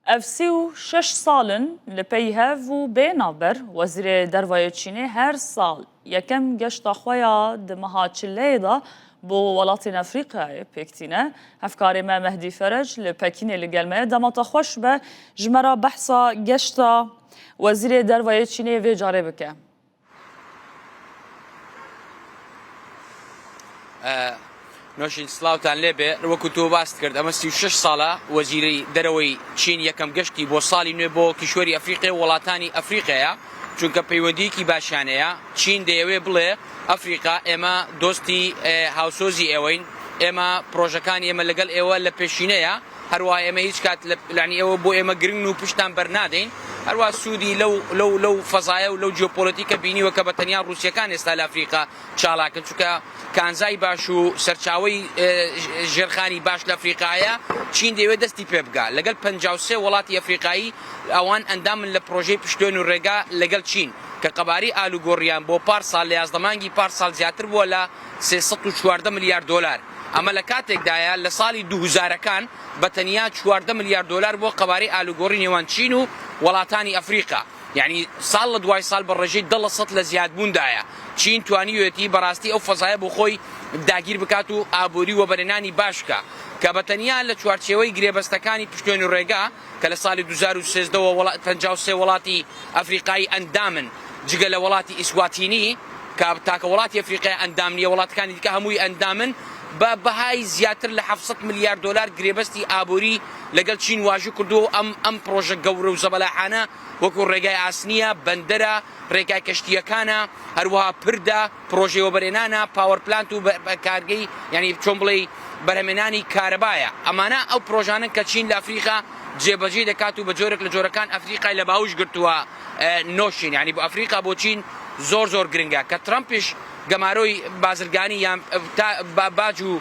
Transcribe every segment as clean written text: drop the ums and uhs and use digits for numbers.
Ev 36 sal in li pey hev û bê navber Wezîrê Dervayê Çînê her sal yekem geşta xwe ya di meha Çileyê de bo welatên Efrîqayê pêk tîne. Hevkarê me Mehdî Ferec li Pekînê li gel me ye. Dema te xweş be ji me re behsa geşta Wezîrê Dervayê Çînê vê carê bike. نۆشین سڵاوتان لێبێ وەکو تۆ باست کرد ئەمە 36 ساڵە وەزیری دەرەوەی چین یەکەم گەشتی بۆ ساڵی نوێ بۆ کیشوەری ئەفریقێ و وڵاتانی ئەفریقەیە چونکە پەیوەندیکی باشیان هەیە چین دەیەوێ بڵێ ئەفریقا ئێمە دۆستی هاوسۆزی ئێوەین ئێمە پرۆژەکانی ئێمە لەگەڵ ئێوە لە پێشینەیە هەروەها ئێمە هیچ کات لە پلانی ئێوە بۆ ئێمە گرنگن و پشتان بەرنادەین، هەروەها سوودی لەو لەو لەو فەزایە و لەو جیۆپۆلەتیکە بینیوە کە بە تەنیا ڕووسییەکان ئێستا لە ئەفریقا چالاکن، چونکە کانزای باش و سەرچاوەی ژێرخانی باش لە ئەفریقا هەیە، چین دەیەوێت دەستی پێ بگا لەگەڵ 53 وڵاتی ئەفریقایی ئەوان ئەندامن لە پرۆژەی پشتێن و ڕێگا لەگەڵ چین کە قەبارەی ئالوگۆڕیان بۆ پار ساڵ لە 11 مانگی پار ساڵ زیاتر بووە لە 314 ملیار دۆلار. ئەمە لە کاتێکدایە لە ساڵی دووهزارەکان بە تەنیا 14 ملیار دۆلار بووە قەبارەی ئالوگۆڕی نێوان چین و وڵاتانی ئەفریقا، یانی ساڵ لە دوای ساڵ بە ڕێژەی 10% لە زیادبووندایە. چین توانیویەتی بەڕاستی ئەو فەزایە بۆ خۆی داگیر بکات و ئابووری وەبەرهێنانی باش بکا کە بە تەنیا لە چوارچێوەی گرێبەستەکانی پشتێن و ڕێگا کە لە ساڵی 2013 وە 53 وڵاتی ئەفریقایی ئەندامن جگە لە وڵاتی ئیسواتینی کە تاکە وڵاتی ئەفریقای ئەندام نییە، وڵاتەکانی دیکە هەمووی ئەندامن، بە بەهای زیاتر لە 700 ملیار دۆلار گرێبەستی ئابووری لەگەڵ چین واژوو کردووە و ئەم ئەم پڕۆژە گەورە و زەبەلاحانە وەکو ڕێگای ئاسنییە، بەندەرە، ڕێگای کەشتییەکانە، هەروەها پردە، پڕۆژەی وەبەرهێنانە، power plant و کارگەی یانی چۆن بڵێی بەرهەمێنانی کارەبایە. ئەمانە ئەو پڕۆژانەن کە چین لە ئەفریقا جێبەجێی دەکات و بە جۆرێک لە جۆرەکان ئەفریقای لە باوش گرتووە. نۆشین یانی بۆ ئەفریقا بۆ چین زۆر زۆر گرنگە کە ترەمپیش گەمارۆی بازرگانی یان باج و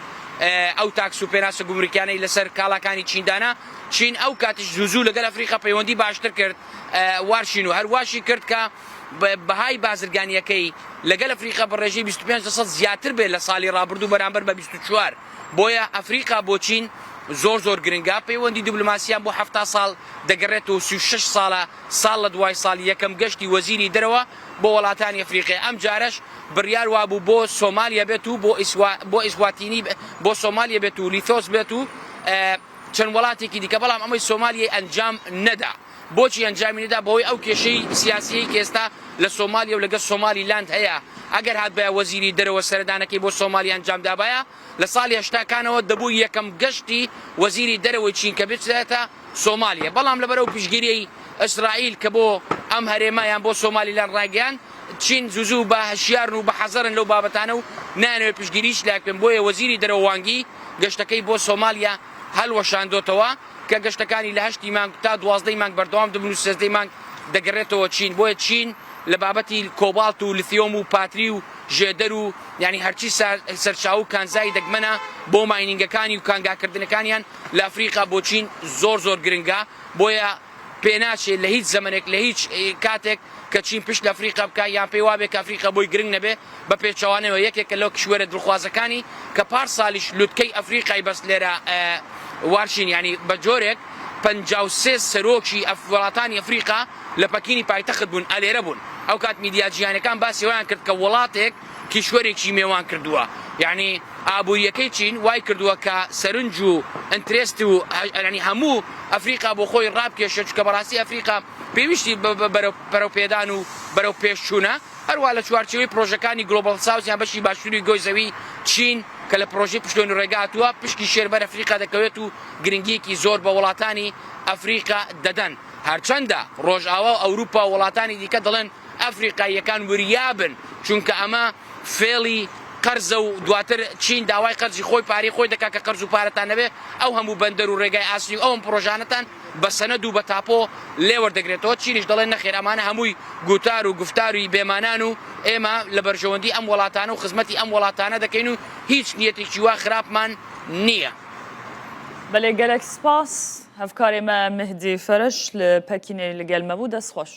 ئەو tax و پێناسە گومرکیانەی لەسەر کاڵاکانی چین دانا چین ئەو کاتیش زوو زوو لەگەل ئەفریقا پەیوەندی باشتر کرد وارشین و هەرواشی کرد کە بەهای بازرگانیەکەی لەگەل ئەفریقا بە ڕێژەی 25 لەسەد زیاتر بێت لە ساڵی ڕابردوو بەرامبەر بە 24 بۆیە ئەفریقا بۆ چین زۆر زۆر گرنگە پەیوەندی دیبلۆماسیان بۆ 70 ساڵ دەگەڕێت و 36 ساڵە ساڵ لە دوای ساڵ یەکەم گەشتی وەزیری دەرەوە بۆ وەڵاتانی ئەفریقیە، ئەمجارەش بڕیار وابوو بۆ سۆمالیە بێت و بۆ ئیسواتینی بۆ سۆمالیە بێت و لیثۆس بێت و چەند وڵاتێکی دیکە، بەڵام ئەمەی سۆمالیەی ئەنجام نەدا. بۆچی ئەنجامی نەدا؟ بەهۆی ئەو کێشەی سیاسیەی کە ئێستا لە سۆمالیە و لەگەڵ سۆمالی لاند هەیە، ئەگەر هاتبایە وەزیری دەرەوە سەردانەکەی بۆ سۆمالیە ئەنجام دابایە، لە ساڵی هەشتاکانەوە دەبوو یەکەم گەشتی وەزیری دەرەوەی چین کە بچێتە سۆمالیە، بەڵام لەبەر ئەو پشتگیریەی ئیسرائیل کە بۆ ئەم هەرێمە یان بۆ سۆمالیلاند ڕایگەیاند، چین زوو زوو بە هەشیارن و بە حەزەرن لەو بابەتانە و نایانەوێت پشتگیری هیچ لایەک بکەن، بۆیە وەزیری دەرەوە وانگ یی گەشتەکەی بۆ سۆمالیا هەلوەشاندۆتەوە کە گەشتەکانی لە هەشتی مانگ تا دوازدەی مانگ بەردەوام دەبن و سێزدەی مانگ دەگەرێتەوە چین، بۆیە چین لە بابەتی کۆباڵت و لثیۆم و پاتری و ژێدەر و یانی هەرچی سەرچاوە و کانزای دەگمەنە بۆ mining ەکانی و کانگاکردنەکانیان لە ئەفریقا بۆ چین زۆر زۆر گرنگە بۆیە پێناچێ لە هیچ زەمەنێک لە هیچ کاتێک کە چین پشت لە ئەفریقا بکا یان پێی وابێ کە ئەفریقا بۆی گرنگ نەبێ بە پێچەوانەوە یەکێکە لەو کیشوەرە دڵخوازەکانی کە پار سالیش لوتکەی ئەفریقای بەست لێرە وارشین یانی بە جۆرێک 53 سەرۆکی وڵاتانی ئەفریقا لە پەکینی پایتەخت بوون ئەلێرە بوون ئەو کات میدیا جیهانەکان باسی وایان کرد کە وڵاتێک کیشوەرێکی مێوان کردووە یعنی ئابوورییەکەی چین وای کردووە کە سەرنج و interest و یانی هەموو ئەفریقا بۆ خۆی ڕابکێشێت، چونکە بەڕاستی ئەفریقا پێویستی بە پەرەپێدان و بەرەو پێشچوونە، هەروەها لە چوارچێوەی پڕۆژەکانی Global South یان بەشی باشووری گۆی زەوی چین کە لە پڕۆژەی پشتێن و ڕێگا هاتووە، پشکی شێر بەر ئەفریقا دەکەوێت و گرنگییەکی زۆر بە وڵاتانی ئەفریقا دەدەن، هەرچەندە ڕۆژئاوا و ئەوروپا و وڵاتانی دیکە دەڵێن ئەفریقاییەکان وریابن چونکە ئەمە فێڵی قەرزە و دواتر چین داوای قەرزی خۆی پارەی خۆی دەکات کە قەرز و پارەتان نەبێ ئەو هەموو بەندەر و ڕێگای ئاسنی و ئەو هەموو پڕۆژانەتان بە سەنەد و بە تاپۆ لێ وەردەگرێتەوە چینیش دەڵێ نەخێر ئەمانە هەمووی گوتار و گوفتاری بێمانان و ئێمە لە بەرژەوەندی ئەم وڵاتانە و خزمەتی ئەم وڵاتانە دەکەین و هیچ نیەتێکی وا خراپمان نییە. بەلێ گەلەک سپاس هەڤکارێ me Mihdî Fereş li Pekînê li gel me bû dest xweş.